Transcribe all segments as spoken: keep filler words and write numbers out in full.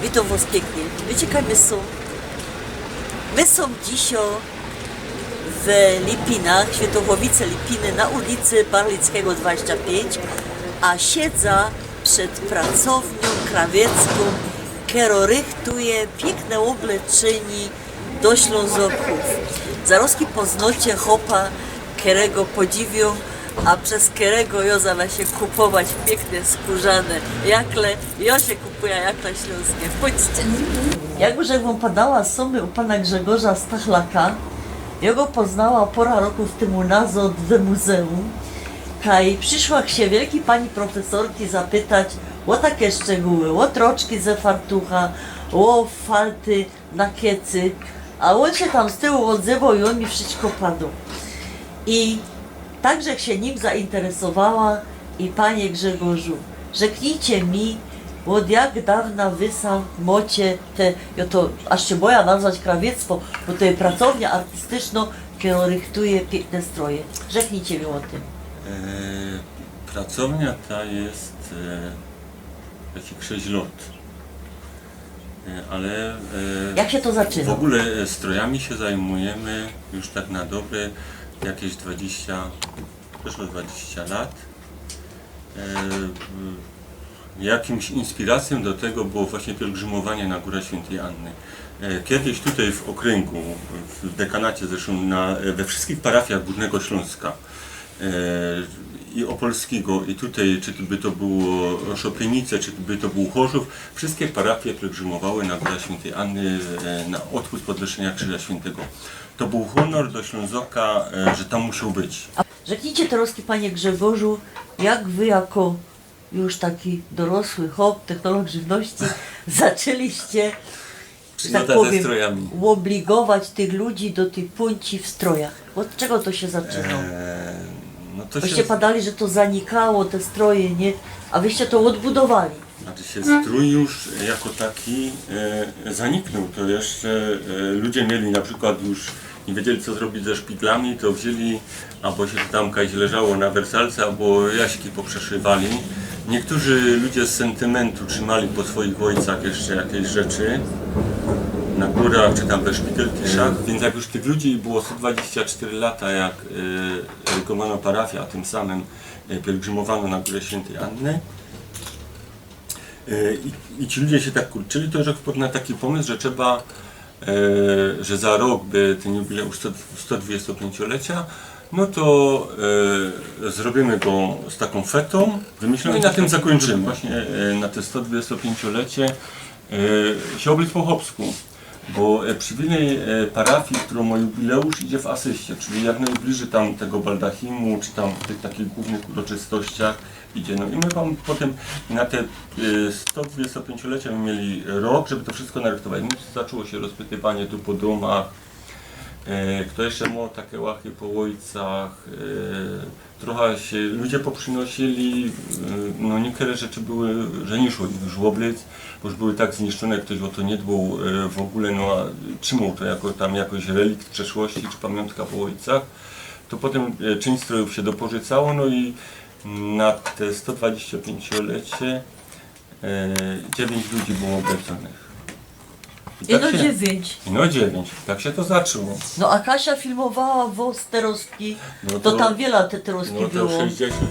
Witōm wos piyknie. Wiycie, kaj my sōm? My sōm dzisiŏ w Lipinach, Świętochłowice, Lipiny, na ulicy Barlickigo dwadzieścia pięć, a siedzã przed pracowniōm krawieckiōm, kero rychtuje piykne ôbleczyni do Ślōnzokōw. Zarŏzki poznŏcie chopa, kerego podziwiōm, a bez kerego jŏ zaczã sie kupować piykne skōrzane jakle. Jŏ sie kupujã jakle ślōnske. Pōdźcie. Jak już wōm padała, sōm my u pana Grzegorza Stachlaka. Jŏ go poznała pŏra rokōw tymu nazŏd w muzeum. Kaj prziszła sie wielkij pani profesorki zapytać ô take szczegōły, ô troczki ze fartucha, ô falty na kecy, a ôn sie tam z tyłu ôdzywŏł i ôn mi wszysko padŏ. I tak żech sie nim zainteresowała. I panie Grzegorzu, rzeknijcie mi, ôd jak dŏwna wy sōm mŏcie te, jŏ to aż sie bojã nazwać krawiectwo, bo to je pracownia artystycznŏ, kero rychtuje piykne stroje. Rzeknijcie mi ô tym. E, pracownia ta jest e, jakiś sześć lat. E, ale e, Jak sie to zaczynŏ? W ogóle e, strojami się zajmujemy już tak na dobre jakieś dwadzieścia, przeszło dwadzieścia lat. E, jakimś inspiracją do tego było właśnie pielgrzymowanie na Górę Świętej Anny. E, kiedyś tutaj w okręgu, w dekanacie zresztą, na, we wszystkich parafiach Górnego Śląska, e, i Opolskiego, i tutaj, czy by to było Szopienice, czy by to był Chorzów, wszystkie parafie pielgrzymowały na Górę Świętej Anny, e, na odpust podwyższenia Krzyża Świętego. To był honor do Ślązoka, e, że tam musiał być. Rzeknijcie terŏzki, panie Grzegorzu, jak wy jako już taki dorosły chop, technolog żywności, zaczynliście, że tak Przygoda ze powiem, strojami. Ôbligować tych ludzi do tyj pōnci w strojach? Ôd czego to sie zaczynŏ? E, no to Boście się padali, że to zanikało, te stroje, nie? A wyście to ôdbudowali. Znaczy się strój już jako taki e, zaniknął. To jeszcze e, ludzie mieli na przykład już, nie wiedzieli, co zrobić ze szpidlami, to wzięli, albo się to tam kajś leżało na wersalce, albo jaśki poprzeszywali. Niektórzy ludzie z sentymentu trzymali po swoich ojcach jeszcze jakieś rzeczy na górach czy tam we szpigelkiszach, więc jak już tych ludzi było sto dwadzieścia cztery lata, jak e, rygowano parafię, a tym samym e, pielgrzymowano na Górę Świętej Anny, e, i, i ci ludzie się tak kurczyli, to że wpadł na taki pomysł, że trzeba, e, że za rok by ten jubileusz sto, sto dwudziestopięciolecia, no to e, zrobimy go z taką fetą. Wymyślimy i na tym zakończymy. Właśnie e, na te sto dwudziestopięciolecie e, się oblicz po chłopsku. Bo e, przywilej e, parafii, którą ma jubileusz, idzie w asyście, czyli jak najbliżej tam tego baldachimу, czy tam w tych takich głównych uroczystościach idzie. No i my wam potem na te e, sto dwudziestopięciolecie my mieli rok, żeby to wszystko narychtować. No, zaczęło się rozpytywanie tu po domach, e, kto jeszcze miał takie łachy po ojcach, e, trochę się ludzie poprzynosili, e, no niektóre rzeczy były, że nie szło ich już oblyc, bo już były tak zniszczone, jak ktoś o to nie dbał e, w ogóle, no a trzymał to jako tam jakoś relikt przeszłości czy pamiątka po ojcach, to potem e, część strojów się dopożyczało, no i na te sto dwadziestopięciolecie e, dziewięć ludzi było obleconych. I Ino tak się- dziewięć. No dziewięć, tak się to zaczęło. No a Kasia filmowała wos terŏzki, No to tam wiela te terŏzki No to było. sześćdziesiąt.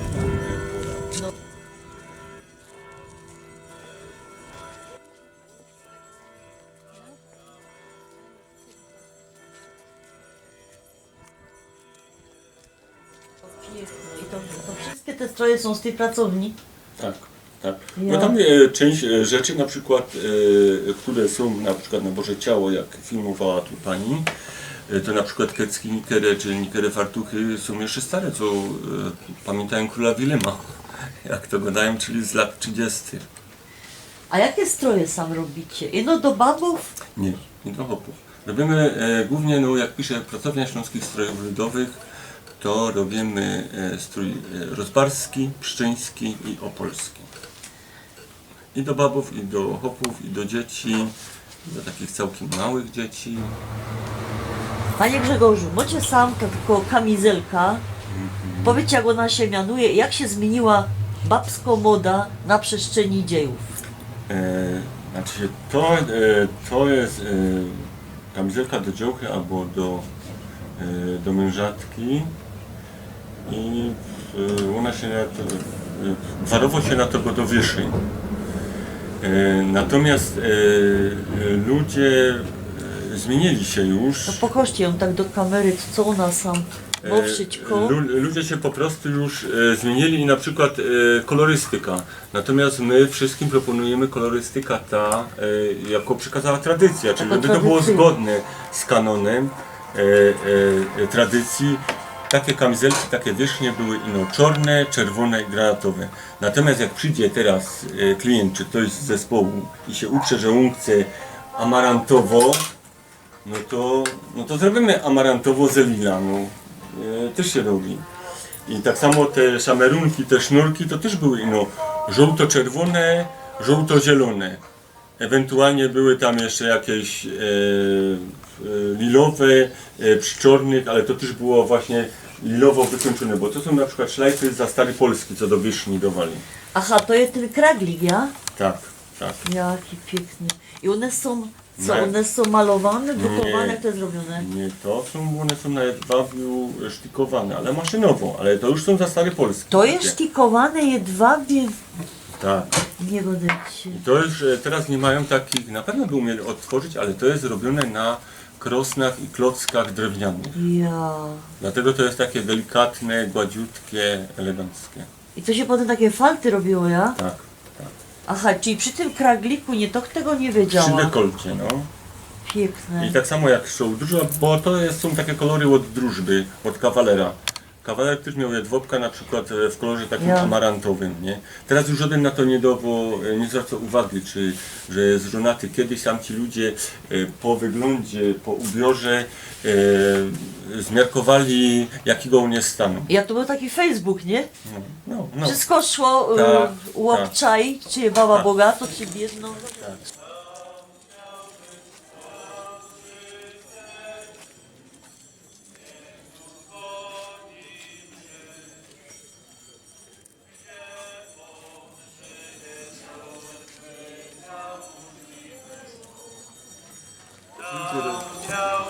I to, to wszystkie te stroje są z tej pracowni? Tak, tak. Ja. No tam e, część e, rzeczy, na przykład, e, które są na przykład na Boże Ciało, jak filmowała tu pani, e, to na przykład kecki, nikere, czy nikere fartuchy są jeszcze stare, co e, pamiętają króla Wilema, jak to gadają, czyli z lat trzydziestych. A jakie stroje sam robicie? Ino do babōw? Nie, nie do chłopów. Robimy e, głównie, no jak pisze, Pracownia Śląskich Strojów Ludowych, to robimy e, strój e, rozbarski, pszczyński i opolski. I do babów, i do chłopów, i do dzieci, do takich całkiem małych dzieci. Panie Grzegorzu, macie sam taką kamizelka. Powiedzcie, jak ona się mianuje, jak się zmieniła babskô moda na przestrzeni dziejōw? E, Znaczy to, e, to je e, kamizelka do dziołchy abo do, e, do mōnżatki i e, ôna sie na to, e, gwarowo sie na to godowiyszy. E, natomiyst e, e, ludzie e, zmiynili sie już. To pokoście jōm tak do kamery, co ôna sam. Bo E, wszystko. Lu, ludzie sie po prostu już e, zmiynili i na przikłod e, kolorystyka. Natomiyst my wszystkim proponujymy kolorystyka ta, e, jako przikazała tradycyjŏ, czyli Jako żeby to było tradycyjŏ. Zgodne z kanōnym e, e, e, tradycyje. Take kamizelki, take wierzchnie były ino czorne, czerwōne i granatowe. Natomiyst jak przidzie teroz e, kliynt czy ftoś z zespołu i sie uprze, że ōn chce amarantowo, no to, no to zrobiymy amarantowo ze lila, no. E, tyż sie robi. I tak samo te szamerōnki, te sznurki, to tyż były ino żōłto-czerwōne, żōłto-zielōne. Ewentualnie były tam jeszcze jakieś e, e, lilowe e, przi czornych, ale to tyż było właśnie lilowo wykōńczōne, bo to sōm na przikłod szlajfy za stary Polski, co do wieszni dowali. Aha, to je tyn kraglik, ja? Tak, tak. Jaki piykny. I ône sōm, co, Nie. Ône sōm malowane, drukowane, Nie. Jak to je zrobiōne? Nie, to sōm, ône sōm na jedwabiu sztikowane, ale maszynowo, ale to już sōm za stary Polski. To je sztikowane jedwabie? Tak. Nie godejcie. I to już e, teroz niy majōm takich, na pewno by umieli odtworzić, ale to je zrobiōne na krosnach i klockach drewnianych. Ja. Dlatego to je take delikatne, gładziutkie, eleganckie. I to sie potym take falty robiło, ja? Tak, tak. Aha, czyli przi tym kragliku, nie, to tego niy Przi wiedziała. Dekolcie, no. Piykne. I tak samo jak szołdruża, bo to je, sōm take kolory ôd drużby, ôd kawalera. Kawaler tyż mioł jedwabka na przikłod e, w kolorze takim Ja. amarantowym, nie? Teroz już żodyn na to niy dowo, e, niy zwarcoł uwagi, czy, że je żōnaty. Kejś tam ci ludzie e, po wyglōndzie, po ubiorze e, zmiarkowali, jakigo ôn je stanu. Ja, to bōł taki Facebook, nie? No, no, no. Wszystko szło, Tak, tak, łopczaj, czy baba Tak. Bogato, czy biedno.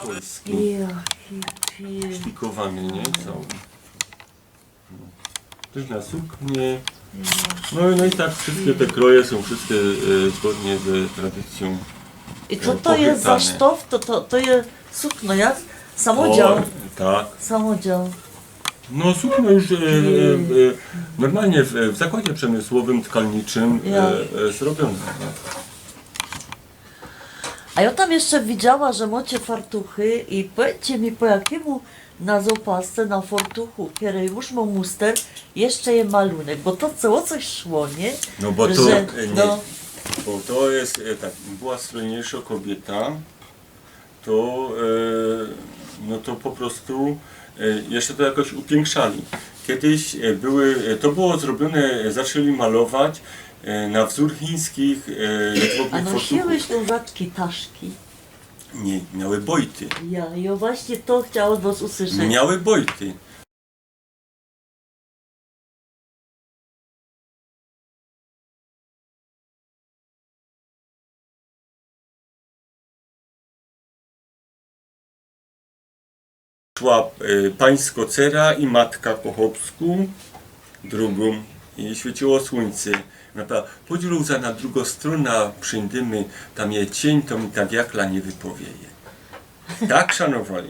Polski. Jaki piękny. Szpikowany, nie? Cały. No. Tyż na suknie. No, no i tak wszystkie te kroje sōm wszystkie e, zgodnie z tradycjōm. I co e, to je za pochwytane. Sztof? To, to, to je sukno, jak? Samodział. O, tak. Samodział. No sukno już e, e, e, normalnie w, w zakładzie przemysłowym, tkalniczym Ja. e, e, zrobione. No. A jŏ tam jeszcze widziała, że mŏcie fartuchy i powiydzcie mi, po jakimu na zopasce, na fortuchu, kiery już mŏ muster, jeszcze je malunek, bo to co, ô coś szło, nie? No bo to, Że, e, nie, no. Bo to je e, tak, była strojniejszo kobiyta, to, e, no to po prostu e, jeszcze to jakoś upiynkszali. Kejś e, były, e, to było zrobiōne, e, zaczli malować e, na wzōr chińskich e, jedwabnych A fortuchōw. nosiłeś tam rzadkie taszki? Nie, miały bojty. Ja, i właśnie to chciałam od was usłyszeć. Miały bojty. Szła e, pańsko cera i matka po chopsku, drōgōm, i świeciło słuńce. Ona powiedziała: „Pōdź, Luza, na drugõ strōnã, przińdymy, tam je cień, to mi ta diakla niy wypowieje”. Tak szanowali.